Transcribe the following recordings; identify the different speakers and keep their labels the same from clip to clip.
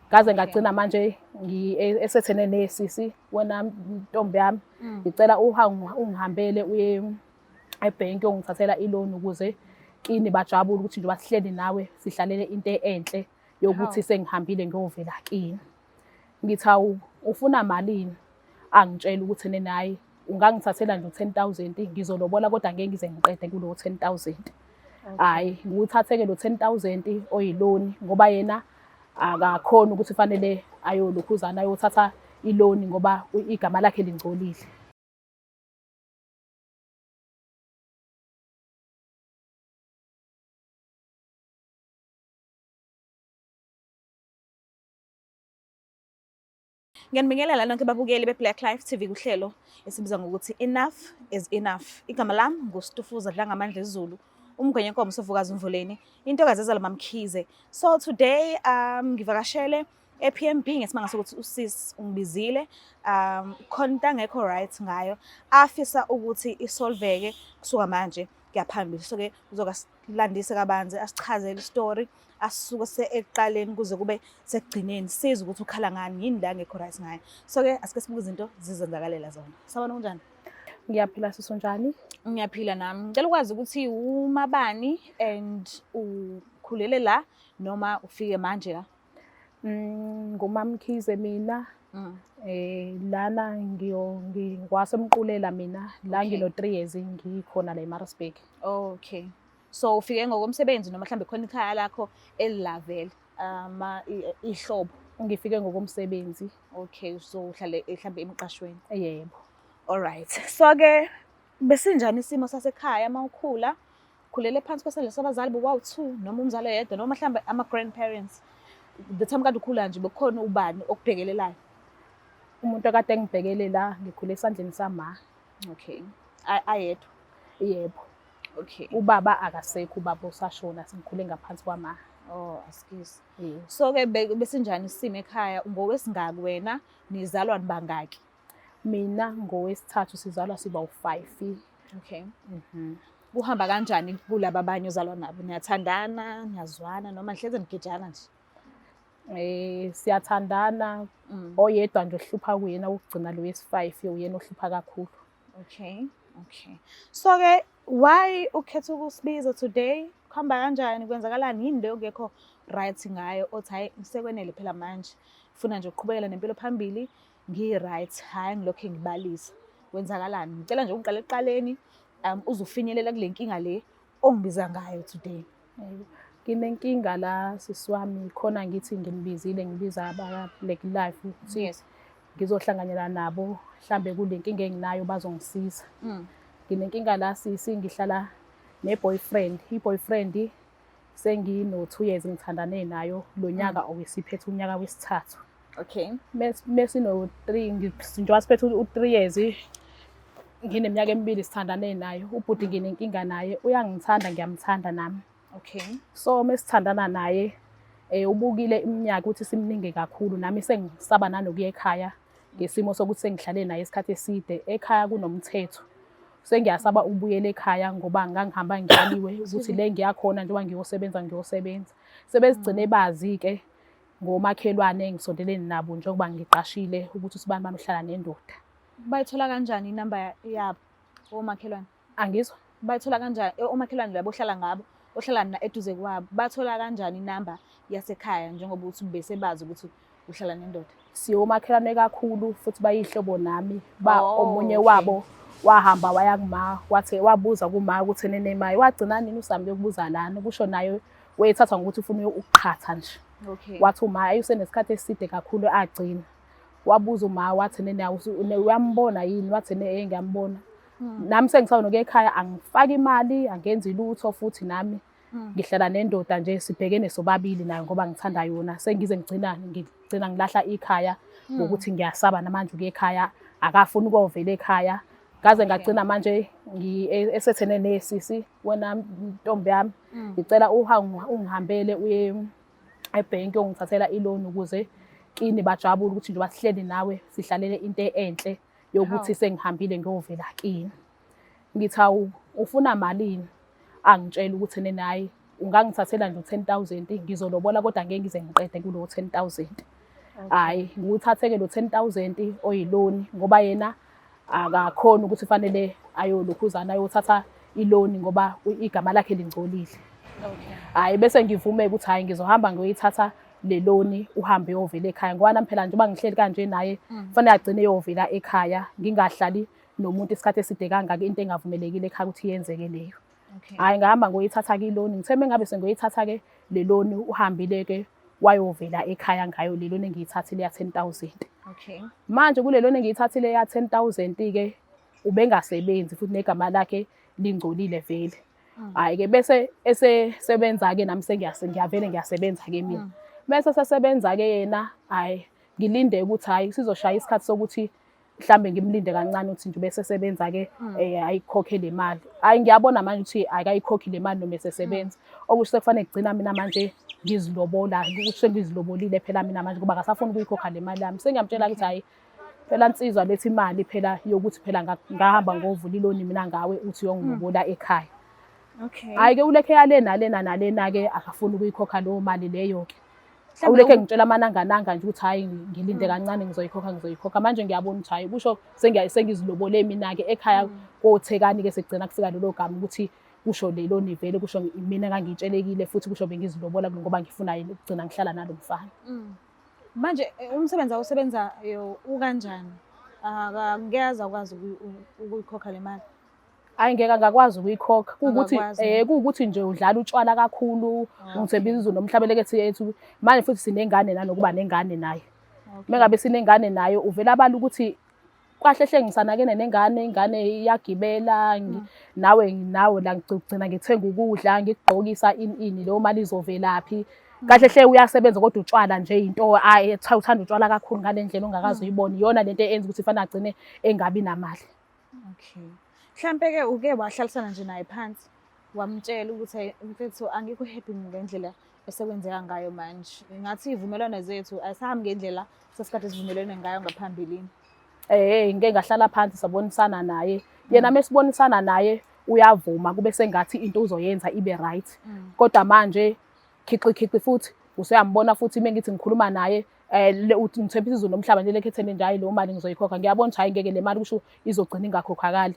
Speaker 1: Ngaze ngagcina manje esethene nesisi, wena ntombi yami, ngicela ungihambele uye ebhenki uyongithathela iloni ukuze kini bajabule ukuthi njengoba sihleli nawe sihlalele into enhle yokuthi sengihambile ngiyovela kini. Ngithi hawu, ufuna malini? Angitshela ukuthi nene hhayi, ungangithathela nje u-10 000 ngizolobola, kodwa ngeke ngize ngiqede kulowo 10 000. Hhayi, ngiwuthathe-ke lo 10 000 oyiloni, ngoba yena akakhoni ukuthi fanele ayolokhuzana ayothatha iloni ngoba igama lakhe lingcolile.
Speaker 2: Ngiyanibingelela nonke babukeli be-Black Life TV kuhlelo esibiza ngokuthi Enough is Enough. Igama lami nguStufuza Dlangamandla Zulu, umgwenyenkomo sovukazi umvuleni, intokazi ezalwa Mamkhize. So today ngivakashele e-PMB ngesimanga sokuthi usis ungibizile, khona into angekho right ngayo afisa ukuthi isolveke kusuka manje kuyaphambili. So ke uzoka silandise kabanzi, asichazele istory asuke ekuqaleni kuze kube sekugcineni, sizwe ukuthi ukhala ngani, yini la angekho right ngayo. So ke asike sibuke izinto zizenzakalela zona. Sabona, kunjani?
Speaker 1: Ngiyaphila sisi, unjani?
Speaker 2: Ngiyaphila nami. Ngicela ukwazi ukuthi umabani and ukhulele la noma ufike manje la?
Speaker 1: NguMamkhize mina. Lana ngwasemqulela mina la, ngino 3 years ngikhona la eMaritzburg.
Speaker 2: Okay. So ufike ngokomsebenzi noma mhlambe khona ikhaya lakho elilavele ama ihlobo?
Speaker 1: Ngifike ngokomsebenzi.
Speaker 2: Okay, so uhlale mhlambe emqashweni.
Speaker 1: Yebo.
Speaker 2: Alright. So ke besinjani isimo sasekhaya mawukhula? Khulele phansi kwesandla sabazali bobawu-two noma umzali oyedwa noma mhlambe ama-grandparents? The time kade ukhula nje, bekukhona ubani okubhekelelayo?
Speaker 1: Umuntu akade engibhekele la, ngikhule esandleni sama.
Speaker 2: Okay. Ayedwa?
Speaker 1: Yebo.
Speaker 2: Okay.
Speaker 1: Ubaba akasekho, ubaba usashona, sengikhule ngaphansi kwama.
Speaker 2: Oh, excuse.
Speaker 1: Yebo.
Speaker 2: So ke besinjani isimo ekhaya? Ungowesingaki wena? Nizalwa nibangaki?
Speaker 1: Mina ngowesithathu, sizalwa siba u-5.
Speaker 2: Okay. Kuhamba kanjani kulaba abanye ozalwa nabo? Niyathandana, niyazwana noma nihleze nigejana nje?
Speaker 1: Siyathandana. Oyedwa nje ohlupha kuyena ukugcina, lo wesi-5, uyena ohlupha kakhulu.
Speaker 2: Okay. So ke why ukhetha ukusibiza today? Kuhamba kanjani? Kwenzakalani? Yini leyo kekho right ngayo othi hayi, sekwenele phela manje. Funa nje ukuqhubekela nempilo phambili, ngi-right, hhayi ngilokhu ngibalisa. Kwenzakalani? Ngicela nje uqale ekuqaleni uzufinyelela kule nkinga le ongibiza ngayo today.
Speaker 1: Yebo. Nginenkinga la sisi wami, khona ngithi nginibizile, ngibiza aba-Black Life ukuthi ngizohlanganyela nabo mhlambe kule nkinga enginayo bazongisiza. Nginenkinga la sisi, ngihlala ne-boyfriend. I-boyfriend sengino 2 years ngithandane nayo, lo nyaka owesiphethe unyaka wesithathu. Mesino 3, njengoba siphethe u-3 years, ngineminyaka emibili sithandane naye. Ubhuti nginenkinga naye, uyangithanda, ngiyamthanda nami. So mesithandana naye, ubukile iminyaka ukuthi simningi kakhulu, nami sengisaba nanokuya ekhaya ngesimo sokuthi sengihlale naye isikhathi eside. Ekhaya kunomthetho. Sengiyasaba ukubuyela ekhaya ngoba ngangihamba ngiyaliwe ukuthi le ngiyakhona njengoba ngiyosebenza ngiyosebenza. Sebezigcine bazi-ke ngomakhelwane engisondelene nabo njengoba ngiqashile ukuthi usibani bani uhlala nendoda.
Speaker 2: Bayithola kanjani inamba yabo omakhelwane?
Speaker 1: Angizwa?
Speaker 2: Bayithola kanjani omakhelwane labo ohlala ngabo, ohlala eduze kwabo? Bathola kanjani inamba yasekhaya njengoba uthi bese bazi ukuthi uhlala nendoda?
Speaker 1: Siwomakhelwane kakhulu futhi bayihlobo nami. Ba omunye wabo wahamba waya kuma, wathi wabuza kuma ukuthi nene maye wagcina nini usambe ukubuza lana, kusho naye wayethatha ngokuthi ufuna ukuqhatha nje. Wathi uma ayi usenesikhathi eside kakhulu agcina. Wabuza uma, wathi nene uyambona yini, wathi ne ngiyambona. Nami sengisawona ekhaya, angifaki imali, angenzi lutho, futhi nami ngihlala nendoda nje, sibhekene sobabili nayo ngoba ngithanda yona. Sengize ngigcina ngilahla ikhaya ngokuthi ngiyasaba namanje ukuya ekhaya, akafuni ukuyovela ekhaya. Ngaze ngagcina manje esethene nesisi, wena ntombi yami, ngicela ungihambele uye ebhenki uyongithathela iloni ukuze kini bajabule ukuthi njengoba sihleli nawe sihlalele into enhle yokuthi sengihambile ngiyovela kini. Ngithi hawu, ufuna malini? Angitshela ukuthi nene hhayi, ungangithathela nje u-10 000 ngizolobola, kodwa ngeke ngize ngiqede kulowo 10 000. Hhayi, ngiwuthathe-ke lo 10,000 oyiloni ngoba yena akakhoni ukuthi fanele ayolokhuzana ayothatha iloni ngoba igama lakhe lingcolile. Hhayi, bese ngivume ukuthi hhayi ngizohamba ngiyoyithatha le loni uhambe uyovela ekhaya ngoba nami phela njengoba ngihleli kanje naye kufanele agcine eyovela ekhaya, ngingahlali nomuntu isikhathi eside kangaka, into engavumelekile ekhaya ukuthi yenzeke leyo. Hhayi, ngahamba ngoyithatha-ke iloni. Ngithe mengabe sengiyoyithatha-ke le loni uhambile-ke wayovela ekhaya ngayo le loni engiyithathile ya-10,000. Manje kule loni engiyithathile ya-10,000-ke ubengasebenzi futhi negama lakhe lingcolile vele. Hhayi-ke bese esesebenza-ke nami ngiyavele ngiyasebenza-ke mina. Bese esesebenza-ke yena, hhayi ngilinde ukuthi hhayi sizoshaya isikhathi sokuthi mhlambe ngimlinde kancane ukuthi nje bese sebenza-ke ayikhokhe le mali. Hhayi ngiyabona manje ukuthi akayikhokhi le mali noma esesebenza. Okusho sekufanele kugcina mina manje ngizilobola, ukuthi sengizilobolile phela mina manje ngoba akasafuni ukuyikhokha le mali yami. Sengiyamtshela ukuthi hhayi phela nsizwa lethi imali phela yokuthi phela ngahamba ngovula iloni mina ngawe uthi uyongilobola ekhaya. Hhayi-ke ulekhe yale nalena nalena-ke akafuni ukuyikhokha leyo mali leyo-ke. Ulekhe ngitshela amanangananga nje ukuthi hhayi ngilinde kancane ngizoyikhokha ngizoyikhokha. Manje ngiyabona ukuthi hhayi kusho sengizilobole mina-ke ekhaya kothekani-ke sekugcina kufika lelo gama ukuthi kusho lelo nivele kusho mina ngangitshelekile futhi kusho bengizilobola ngoba ngifuna yena ukugcina ngihlala nalo mfana.
Speaker 2: Manje umsebenzi awusebenzayo ukanjani? Ngeke aze akwazi ukuyikhokha le mali.
Speaker 1: Hhayi ngeke angakwazi ukuyikhokha. Kuwukuthi kuwukuthi nje udlala utshwala kakhulu, ungithembisa izulu nomhlaba elekethi yethu. Manje futhi sinengane nanokuba nengane naye. Mengabe sinengane naye uvela abala ukuthi kahle hle ngisanakene nengane, ingane iyagibela nawe nawe la ngigcina ngithenga ukudla, ngikugqokisa ini ini, leyo mali izovelaphi. Kahle hle uyasebenza kodwa utshwala nje into uthanda utshwala kakhulu ngale ndlela ongakaze uyibone. Iyona lento eyenza ukuthi fanele agcine engabi namali.
Speaker 2: Okay. Mhlampe-ke uke wahlalisana nje naye phansi wamtshela ukuthi mfethu angikho happy ngendlela esekwenzeka ngayo manje. Ngathi iy'vumelwano zethu azisahambi ngendlela sesikade sivumelene ngayo ngaphambilini.
Speaker 1: Ngike ngahlala phansi sabonisana naye. Yena mesibonisana naye uyavuma kube sengathi into uzoyenza ibe right. Kodwa manje khiqi khiqi futhi usuyambona futhi uma ngithi ngikhuluma naye uthi ngithembisa izulu nomhlaba nje lekhetheni nje hayi leyo mali ngizoyikhokha. Ngiyabona ukuthi hhayi ngeke le mali kusho izogcina ingakhokhakali.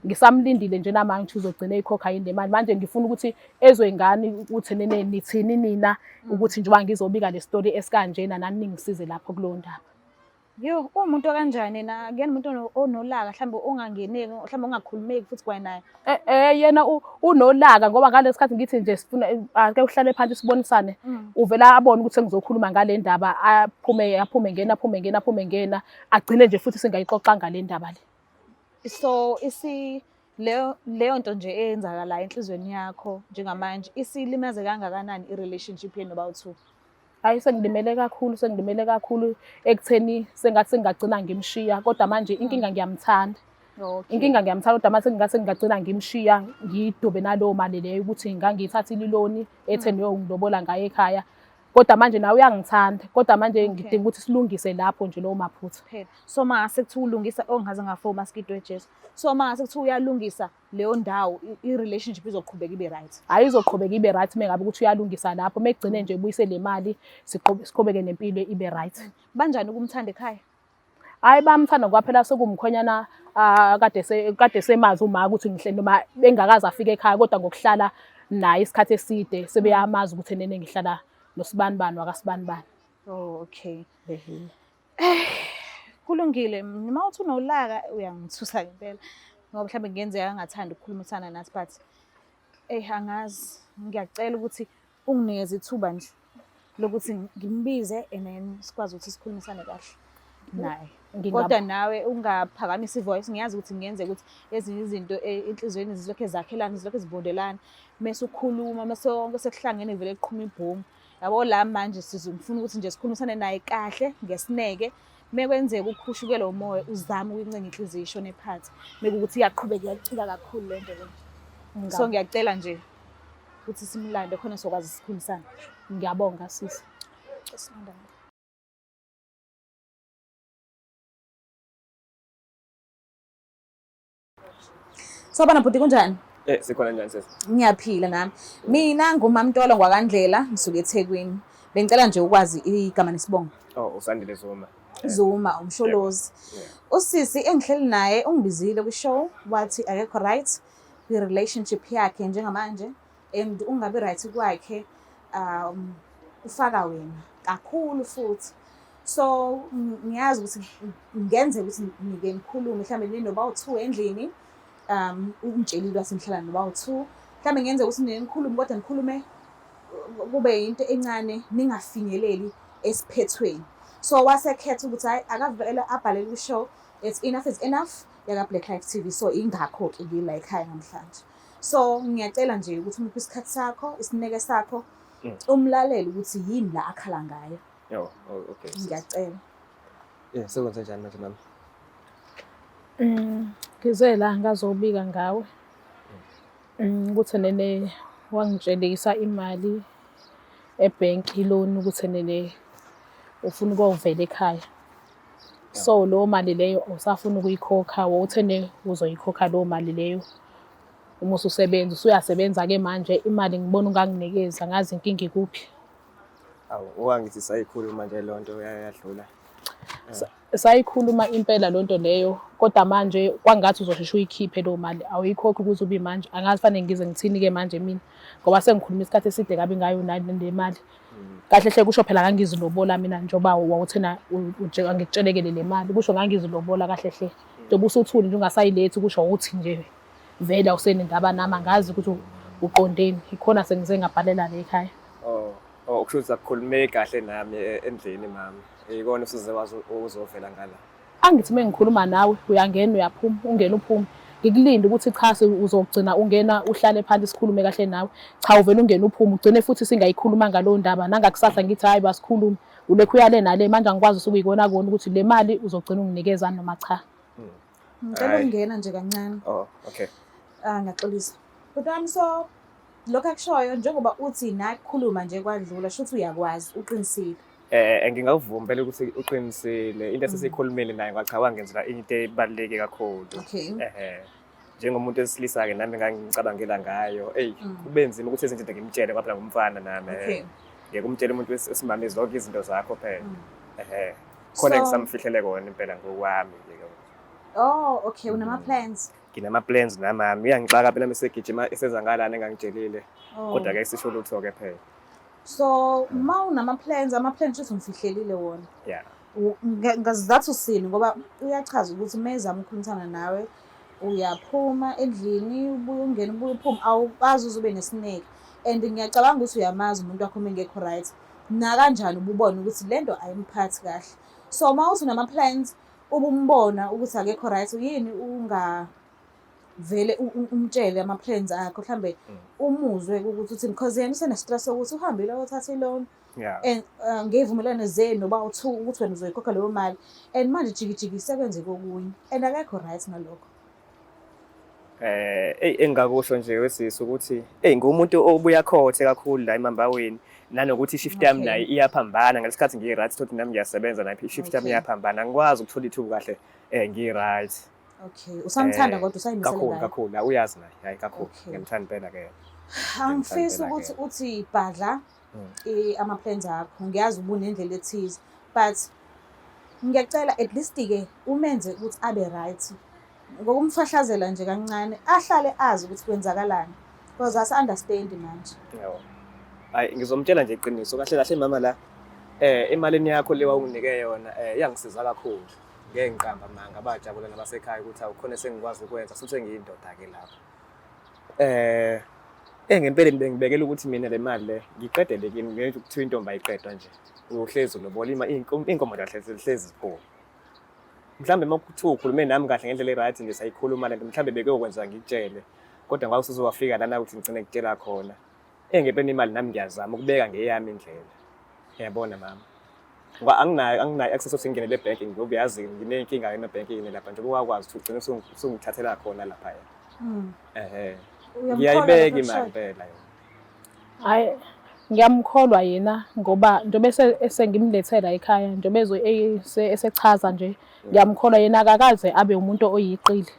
Speaker 1: Ngisamlindile nje namanje ukuthi uzogcina eyikhokha yini le mali. Manje ngifuna ukuthi ezwe ngani ukuthi nene nithini nina ukuthi njengoba ngizobika le story esikanjena nani ningisize lapho kuleyo ndaba.
Speaker 2: Yo, uwumuntu okanjani yena? Akuyena umuntu onolaka mhlawumbe ongangeneki, mhlawumbe ongakhulumeki futhi kwanaye.
Speaker 1: Yena unolaka ngoba ngalesi sikhathi ngithi nje sifuna ake uhlale phansi sibonisane. Uvela abone ukuthi sengizokhuluma ngale ndaba, aphume aphume ngena aphume ngena aphume ngena, agcine nje futhi singayixoxanga le ndaba le.
Speaker 2: So isi leyo leyo nto nje eyenzakalayo enhlizweni yakho njengamanje isilimaze kangakanani i-relationship yenu nobawu-two?
Speaker 1: Hhayi sengilimele kakhulu, sengilimele kakhulu ekutheni sengathi sengingagcina ngimshiya kodwa manje inkinga ngiyamthanda. Inkinga ngiyamthanda kodwa manje sengingathi sengingagcina ngimshiya ngiyidube nalowo mali leyo ukuthi ngangiyithathile iloni etheni uyongilobola ngayo ekhaya. Kodwa manje nawe uyangithanda kodwa manje ngidinga ukuthi silungise lapho nje lowo maphutha.
Speaker 2: Phela. So mangase kuthiwa ulungisa, oh ngaze ngafa umaskito weJesu. So mangase kuthiwa uyalungisa leyo ndawo i-relationship izoqhubeka ibe right.
Speaker 1: Hhayi izoqhubeka ibe right mengabe ukuthi uyalungisa lapho, mekugcine nje ebuyise le mali siqhubeke nempilo ibe right.
Speaker 2: Banjani ukumthanda ekhaya?
Speaker 1: Hhayi bayamthanda ngoba phela sekuwumkhwenyana kade semazi uma ukuthi ngihleli noma bengakaze afike ekhaya kodwa ngokuhlala naye isikhathi eside sebeyamazi ukuthi enene ngihlala nosibanibani wakasibanibani.
Speaker 2: Oh, okay. Kulungile, noma uthi unolaka uyangithusa ngempela ngoba mhlawumbe kungenzeka angathandi ukukhulumisana nathi but eyi angazi, ngiyacela ukuthi unginikeze ithuba nje lokuthi ngimbize and then sikwazi ukuthi sikhulumisane kahle naye. Kodwa nawe ungaphakamisa i-voice, ngiyazi ukuthi kungenzeka ukuthi ezinye izinto enhliziyweni zilokhe zakhelana, zilokhe zibondelana. Mese ukhuluma, mese konke sekuhlangene vele kuqhuma ibhomu. Yabo la manje ngifuna ukuthi nje sikhulumisane naye kahle ngesineke. Mekwenzeka ukhushukelwe umoya uzame ukuyincenga inhliziyo ishone phansi. Mekuwukuthi iyaqhubeka iyacika kakhulu le nto le. So ngiyacela nje ukuthi simlande khona sokwazi sikhulumisane.
Speaker 1: Ngiyabonga sisi.
Speaker 2: Sawubona bhuti, kunjani?
Speaker 3: Sikhona njani sisi?
Speaker 2: Ngiyaphila nami. Mina nguMamtolo ngwakaNdlela, ngisuka eThekwini. Bengicela nje ukwazi igama nesibongo.
Speaker 3: Oh, uSandile Zuma.
Speaker 2: Zuma umsholozi. Usisi engihleli naye ungibizile kwi-show wathi akekho right kwi-relationship yakhe njengamanje and ungabi right kwakhe ufaka wena kakhulu futhi. So ngiyazi ukuthi ngenzeka ukuthi nike nikhulume mhlawumbe ninoba u-two endlini ungitshelile wathi nihlala noba u-two mhlawumbe ngenzeka ukuthi nike nikhulume kodwa nikhulume kube into encane ningafinyeleli esiphethweni. So wasekhetha ukuthi hayi akavele abhalele kwi-show it's enough is enough yaka Black Life TV. So ingakho-ke ngila ekhaya namhlanje. So ngiyacela nje ukuthi umuphe isikhathi sakho, isineke sakho, umlalele ukuthi yini la akhala ngayo.
Speaker 3: Oh, oh okay.
Speaker 2: Ngiyacela.
Speaker 3: Yeah, sekwenze njani manje mama?
Speaker 1: Ngize la ngazobika ngawe. Ukuthi nene wangitshelisa imali ebhenki loan ukuthi nene ufuna ukuyovela ekhaya. So leyo mali leyo awusafuni ukuyikhokha, wawuthene uzoyikhokha leyo mali leyo uma ususebenza. Usuyasebenza-ke manje imali ngibona unganginikezi, angazi inkinga ikuphi.
Speaker 3: Awu, owangithi sayikhuluma nje leyo nto yadlula.
Speaker 1: Sayikhuluma impela loo nto leyo, kodwa manje kwangathi uzosheshe uyikhiphe leyo mali, awuyikhokhi ukuze ube manje. Angazi fanele ngize ngithini-ke manje mina, ngoba sengikhuluma isikhathi eside kabi ngayo le mali. Kahle hle kusho phela ngangizilobola mina njengoba wawuthena angikutshelekele le mali, kusho ngangizilobola kahle hle. Njengoba usuthule nje ungasayilethi kusho ukuthi nje vele awusenendaba nami, angazi ukuthi uqondeni. Ikhona sengize ngabhalela la ekhaya.
Speaker 3: Oh, oh kusho ukuthi akukhulumeki kahle nami endlini mama. Ikona usuze wazi uzovela ngala.
Speaker 1: Angithi uma ngikhuluma nawe uyangena uyaphuma, ungena uphume. Ngikulinde ukuthi cha uzogcina ungena uhlale phansi sikhulume kahle nawe. Cha uvele ungene uphume, ugcine futhi singayikhuluma ngaleyo ndaba. Nangakusasa ngithi hhayi basikhulume. Ulokhu uyale nale manje angikwazi usukuyibona kona ukuthi le mali uzogcina unginikeza noma cha.
Speaker 2: Ngicela ukungena nje kancane.
Speaker 3: Oh, okay.
Speaker 2: Ah, ngiyaxolisa. Bhuti wami so lokho akushoyo njengoba uthi nakukhuluma nje kwadlula shuthi uyakwazi uqinisile.
Speaker 3: Ngingakuvuma phela ukuthi uqinisile into esesiyikhulumile naye ngacha wangenzela into ebaluleke kakhulu.
Speaker 2: Okay.
Speaker 3: Njengomuntu wesilisa-ke nami ngangicabangela ngayo. Eyi, kube nzima ukuthi ezinye izinto ngimtshele ngoba phela ngumfana nami.
Speaker 2: Okay.
Speaker 3: Ngeke umtshele umuntu wesimame zonke izinto zakho phela. Khona ngisamfihlele kona impela ngokwami nje.
Speaker 2: Oh, okay, unama plans.
Speaker 3: Nginama plans namami. Uyangixaka phela mesegijima eseza ngalana engangitshelile.
Speaker 2: Oh.
Speaker 3: Kodwa ke sisho lutho ke phela.
Speaker 2: So uma unama plans, ama plans shuthi umfihlelile wona.
Speaker 3: Yeah.
Speaker 2: Ngazizathu sini ngoba uyachaza ukuthi mezama ukukhulumisana nawe uyaphuma endlini ubuye ungene ubuye uphume awukwazi uze ube nesineke and ngiyacabanga ukuthi uyamazi umuntu wakho uma engekho right nakanjani ububona ukuthi le nto ayimphathi kahle. So uma uthi unama plans ubumbona ukuthi akekho right yini ungavele umtshele ama plans akho mhlambe umuzwe ukuthi uthini because yena usene stress sokuthi uhambile uyothatha i-loan.
Speaker 3: Yeah.
Speaker 2: And ngey'vumelwano zenu noba u-two ukuthi wena uzoyikhokha leyo mali and manje jikijiki sekwenzeke okunye and akekho right ngalokho.
Speaker 3: Eyi engingakusho nje wesisi ukuthi eyi ngumuntu obuya khothe kakhulu la eMambaweni nanokuthi i-shift yami nayo iyaphambana ngalesikhathi ngiyi-right thothi nami ngiyasebenza nayo i-shift yami iyaphambana angikwazi ukuthola ithuba kahle ngiyi-right.
Speaker 2: Okay, usamthanda kodwa usayimisele
Speaker 3: Kakhulu kakhulu, uyazi naye, hayi kakhulu. Ngiyamthanda impela ke.
Speaker 2: Angifisi ukuthi uthi bhadla ama plans akho. Ngiyazi ubunendlela ethize but ngiyacela at least ke umenze ukuthi abe right. Ngokumfahlazela nje kancane ahlale azi ukuthi kwenzakalani because asa understand manje.
Speaker 3: Yebo. Hayi ngizomtshela nje iqiniso kahle kahle mama la emalini yakho le wawunginike yona iyangisiza kakhulu. Ngeke ngiqamba amanga bajabula nabasekhaya ukuthi awukhona sengikwazi ukwenza futhi sengiyindoda ke lapho. Ngempeleni bengibekela ukuthi mina le mali le ngiqedele kini ngeke kuthiwa intombi ayiqedwa nje. Uyohlezi ulobola ima inkomo kahle zihlezi ziphuma. Mhlambe uma kuthiwa ukhulume nami kahle ngendlela e-right nje sayikhuluma lento mhlambe bekuyokwenza ngikutshele. Kodwa ngoba usuzowafika lana ukuthi ngigcine ngikutshela khona. Ngempeleni imali nami ngiyazama ukubeka ngeyami indlela. Uyabona mama. Ngoba anginayo access yokuthi ngingenele ebhenki ngoba uyazi nginey'nkinga emabhenkini lapha njengoba wakwazi ukuthi ugcine usungithathela khona laphaya. Ngiyayibeka imali impela yona.
Speaker 1: Hhayi, ngiyamkholwa yena ngoba njengoba esengimlethela ekhaya njengoba esechaza nje ngiyamkholwa yena akakaze abe umuntu oyiqili.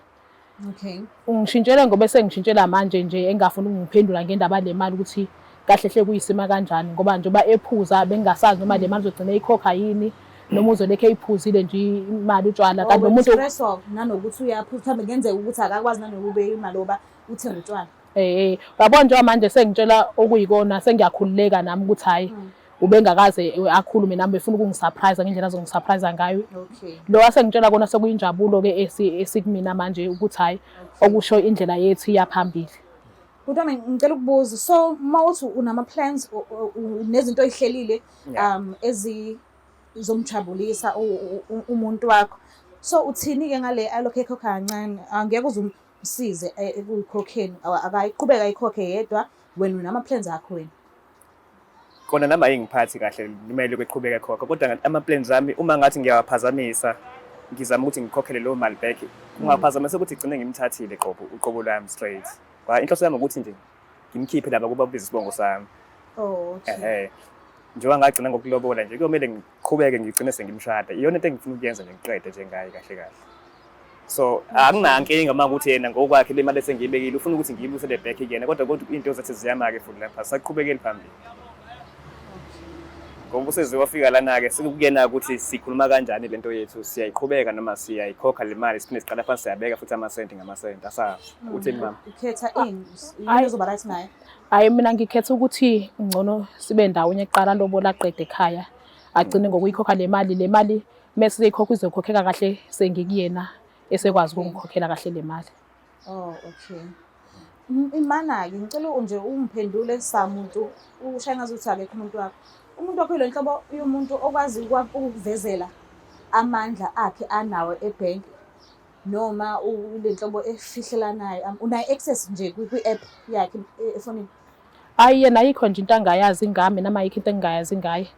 Speaker 2: Okay.
Speaker 1: Ungishintshele ngoba esengishintshela manje nje engafuni ukungiphendula ngendaba le mali ukuthi kahle hle kuyisima kanjani ngoba njengoba ephuza bengingasazi noma le mali uzogcina eyikhokha yini noma uzolekhe eyiphuzile nje imali utshwala kanti nomuntu
Speaker 2: stresswa nanokuthi uyaphuza mhlawumbe kungenzeka ukuthi akakwazi nanokubeka imali oba uthenga utshwala.
Speaker 1: Eh, uyabona njengoba manje sengitshela okuyikona sengiyakhululeka nami ukuthi hhayi ubengakaze akhulume nami befuna ukungisurprise ngendlela azongisurprise ngayo.
Speaker 2: Okay.
Speaker 1: Lo asengitshela kona sekuyinjabulo-ke esikumina manje ukuthi hhayi okusho indlela yethu iya phambili.
Speaker 2: Bhuti wami ngicela ukubuza so uma uthi unama plans nezinto oyihlelile ezizomjabulisa umuntu wakho so uthini-ke ngale alokhu ekhokha kancane angeke uze umsize ekuyikhokheni akayiqhubeka ayikhokhe yedwa wena unama-plans akho wena.
Speaker 3: Kona nami ayingiphathi kahle kumele kweqhubeka ekhokha kodwa ama-plans ami uma ngathi ngiyawaphazamisa ngizama ukuthi ngikhokhele leyo mali back kungaphazamisa ukuthi gcine ngimthathile qobo uqobo lwami straight. Kwa inhloso yami ukuthi nje ngimkhiphe lapha kuba kubiza isibongo sami.
Speaker 2: Oh, okay.
Speaker 3: Ehhe. Njengoba ngagcina ngokulobola nje kuyomele ngiqhubeke ngigcine sengimshada. Iyona into engifuna ukuyenza nje ngiqede nje ngaye kahle kahle. So anginankinga uma ukuthi yena ngokwakhe le mali esengiyibekile ufuna ukuthi ngiyibuyisele back kuyena kodwa kodwa into zathi ziyama-ke futhi lapha saqhubekeli phambili. Ngoba useze wafika lana-ke sekukuyena ukuthi sikhuluma kanjani lento yethu siyayiqhubeka noma siyayikhokha le mali siphinde siqala phansi siyabeka futhi amasenti ngamasenti asazi. Uthini mama?
Speaker 2: Ukhetha ini? Yini ozoba right naye?
Speaker 1: Hhayi mina ngikhetha ukuthi ngcono sibe ndawonye kuqala lobola aqede ekhaya agcine ngokuyikhokha le mali le mali mese seyikhokha izokhokheka kahle sengikuyena esekwazi ukungikhokhela kahle le mali.
Speaker 2: Oh, okay. Imana-ke ngicela nje ungiphendule samuntu ushaye ngazuthi akekho umuntu wakho. Umuntu wakho yile nhlobo yomuntu okwazi ukukuvezela amandla akhe anawo ebhenki noma ule nhlobo efihlelanayo unayo access nje kwi-app yakhe efonini.
Speaker 1: Hhayi yena ayikho nje into angayazi ngami noma ayikho into engingayazi ngaye.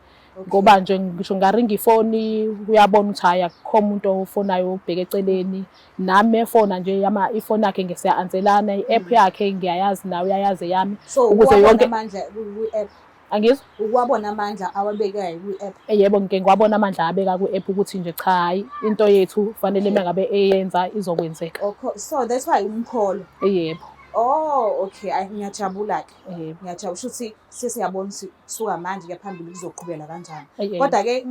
Speaker 1: Ngoba nje ngisho ngaringa ifoni uyabona ukuthi hhayi akukho umuntu ofonayo obheke eceleni. Nami efona nje ifoni yakhe ngisiya-anselana, i-app yakhe ngiyayazi nawe uyayazi eyami.
Speaker 2: So
Speaker 1: Ukuze
Speaker 2: uwabona
Speaker 1: yonke
Speaker 2: amandla kwi-app,
Speaker 1: angizwa?
Speaker 2: uwabona amandla awabekayo kwi-app.
Speaker 1: Yebo ngike ngiwabona amandla abeka kwi-app ukuthi nje cha hhayi into yethu fanele uma ngabe eyenza izokwenzeka.
Speaker 2: Okay, so that's why umkholo.
Speaker 1: Yebo.
Speaker 2: Oh, okay. Ayi ngiyajabula-ke.
Speaker 1: Yebo.
Speaker 2: Ngiyajabula shuthi sesiyabona ukuthi kusuka manje kuya phambili kuzoqhubela kanjani.
Speaker 1: Yebo.
Speaker 2: Kodwa-ke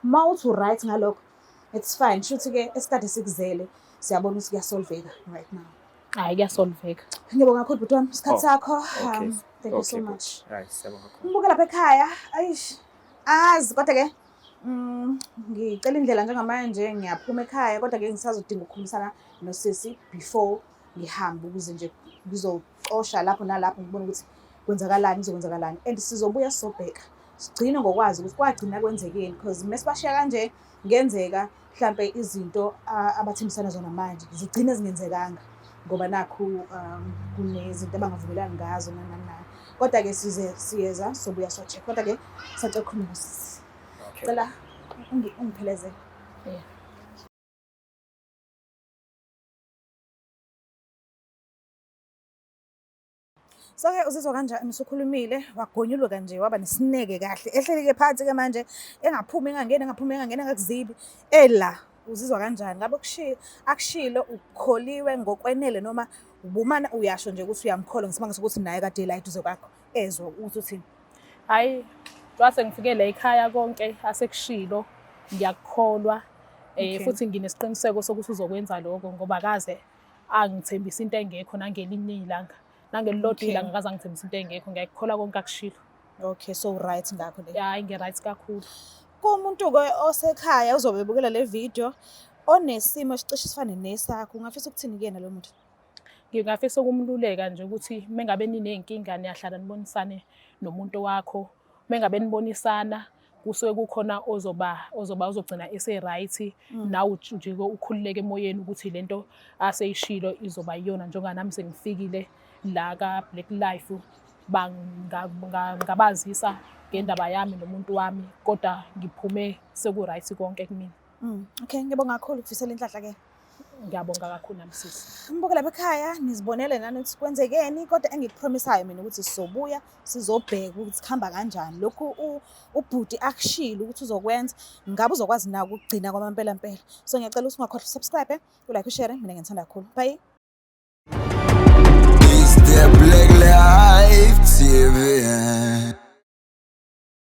Speaker 2: uma uthi u-right ngalokho, it's fine. Shuthi-ke esikade sikuzele siyabona ukuthi kuyasolveka right now.
Speaker 1: Hhayi kuyasolveka.
Speaker 2: Ngiyabonga kakhulu bhuti wami isikhathi
Speaker 3: Oh,
Speaker 2: sakho.
Speaker 3: okay.
Speaker 2: Thank you so
Speaker 3: Okay,
Speaker 2: much.
Speaker 3: Hayi siyabonga kakhulu.
Speaker 2: Ngibuke lapha ekhaya. Ayish. Angazi kodwa ke ngicela indlela njengamanje ngiyaphuma ekhaya kodwa ke ngisazodinga ukukhulumisana nosisi before ngihambe ukuze nje ngizocosha lapho nalapho ngibone ukuthi kwenzakalani kuzokwenzakalani and sizobuya sizobheka sigcine ngokwazi ukuthi kwagcina kwenzekeni because mesibashiya kanje kungenzeka mhlampe izinto abathembisana zona manje zigcine zingenzekanga ngoba nakhu kunezinto abangavumelani ngazo nani nani. Kodwa-ke size siyeza sobuya so-check. Kodwa-ke sacela ukukhuluma nosisi.
Speaker 3: Okay.
Speaker 2: Cela ungiphelezele.
Speaker 1: Yeah.
Speaker 2: So-ke uzizwa kanjani usukhulumile wagonyuluka nje waba nesineke kahle ehlelike phansi-ke manje engaphumi engangeni engaphumi engangeni engakuzibi ela uzizwa kanjani ngabe akushilo ukholiwe ngokwenele noma ubumana uyasho nje ukuthi uyamkholwa ngesimanga sokuthi naye kade la eduze kwakho ezwa ukuthi uthini?
Speaker 1: Hhayi, kwase ngifike la ekhaya konke asekushilo ngiyakukholwa
Speaker 2: Okay.
Speaker 1: futhi nginesiqiniseko sokuthi uzokwenza lokho ngoba akaze angithembisa into engekho nangelinye ilanga nangelilodwa
Speaker 2: Okay.
Speaker 1: ilanga akaze angithembisa into engekho ngiyakukholwa konke akushilo.
Speaker 2: Okay, so right ngakho le.
Speaker 1: Hhayi ngi-right kakhulu.
Speaker 2: Kumuntu-ke osekhaya uzobe ebukela le video onesimo esicishe sifane nesakho ungafisa ukuthini kuyena lo muntu?
Speaker 1: Ngingafisa ukumluleka nje ukuthi mengabe niney'nkinga niyahlala nibonisane nomuntu wakho. Mengabe nibonisana kusuke kukhona ozoba ozoba ozogcina ese-right nawe nje ukhululeke emoyeni ukuthi lento aseyishilo izoba yiyona njengoba nami sengifikile la ka-Black Life ngabazisa ngendaba yami nomuntu wami kodwa ngiphume seku-right konke kumina.
Speaker 2: Okay, ngiyabonga kakhulu kufisela inhlanhla ke.
Speaker 1: Ngiyabonga kakhulu nami sisi.
Speaker 2: Mbuke lapha ekhaya nizibonele nani ukuthi kwenzekeni kodwa engikupromisayo mina ukuthi sizobuya sizobheka ukuthi kuhamba kanjani lokhu ubhuti akushilo ukuthi uzokwenza ngabe uzokwazi na ukugcina kwamampela mpela. So ngiyacela ukuthi ungakhohlwa subscribe, ulike, ushare mina ngiyithanda kakhulu. Bye.
Speaker 4: It's the Black Life. Life TV.